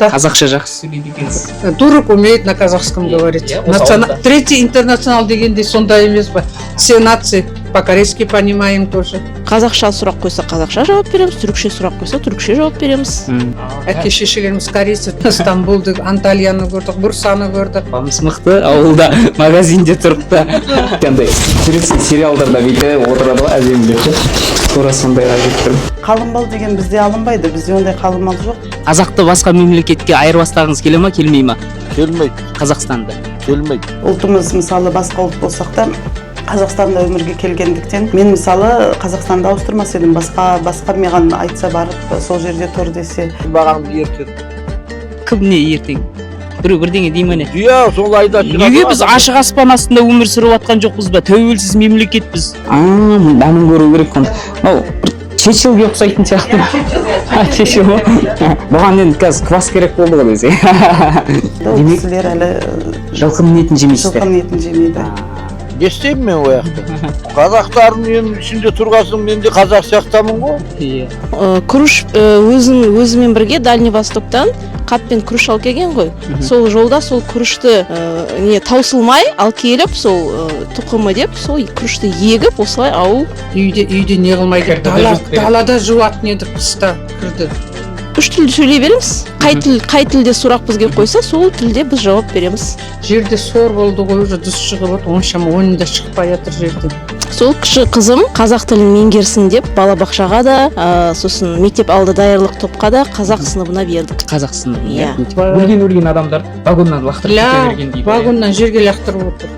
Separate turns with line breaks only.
Қазақша жақсы сөйлейді екенсіз.
Турок умеет на казахском
Иә,
говорить.
Иә, осы ауылда.
Третий интернационал дегенде сондай емес па? Все нации по-корейски понимаем тоже.
Қазақша сұрақ қойса, қазақша жауап береміз, түрікше сұрақ қойса, түрікше жауап береміз.
Әке шешелеріміз корейцы. Стамбулды, Анталияны көрдік, Бурсаны көрдік.
Апамыз мықты, ауылда магазинде тұрып та, андай турецкий сериалдарда бүйтіп отырады ғой әдемілеп ше, тура сондайға келіп тұрмын.
Қалың мал деген бізде алынбайды, бізде ондай қалың мал жоқ.
Қазақты басқа мемлекетке айырбастағыңыз келе ма, келмей ма?
Келмейді.
Қазақстанды.
Келмейді.
Ұлтымыз, мысалы, басқа ұлт болсақ та, Қазақстанда өмірге келгендіктен, мен, мысалы, Қазақстанды ауыстырмас едім басқа. Маған айтса, барып сол жерде тұр десе.
Маған ертең.
Кім, не ертең? Біреу бірдеңе дей ма, не?
Иә, сол айда шығады.
Неге біз ашық аспан астында өмір сүріп жатқан жоқпыз ба? Тәуелсіз мемлекетпіз. А, дәмін көру керек оны. Мынау бір чечилге ұқсайтын сияқты. А, чечил ма? Бұған енді қазір квас керек болды ғой десе.
Ол
Демек,
кісілер әлі
жылқының етін жемейсіздер.
Жылқының етін жемейді.
Не істеймін мен ол жақта? Қазақтардың енді ішінде тұрған, мен де қазақ сияқтамын ғой.
Иә.
Күріш, өзін өзімен бірге Дальний Востоктан қаппен күріш алып келген ғой. Сол жолда сол күрішті не таусылмай алып келіп, сол тұқымы деп, сол күрішті егіп, осылай ауыл.
Үйде не қылмайды.
Кірді де
Дала,
жуып береді.
Далада жуатын едік қыста кірді.
Үш тілде сөйлей береміз. Қай тілде сұрақ бізге қойса, сол тілде біз жауап береміз.
Жерде сор болды ғой, уже тұз шығып отыр, оншама өнім де шықпай жатыр жерден.
Сол кіші қызым қазақ тілін меңгерсін деп, балабақшаға да, сосын мектеп алды даярлық топқа да қазақ сыныбына бердік.
Қазақ сыныбы.
Иә.
Өлген адамдар вагоннан лақтырып кете
Ля,
берген дейді.
Вагоннан жерге лақтырып отыр.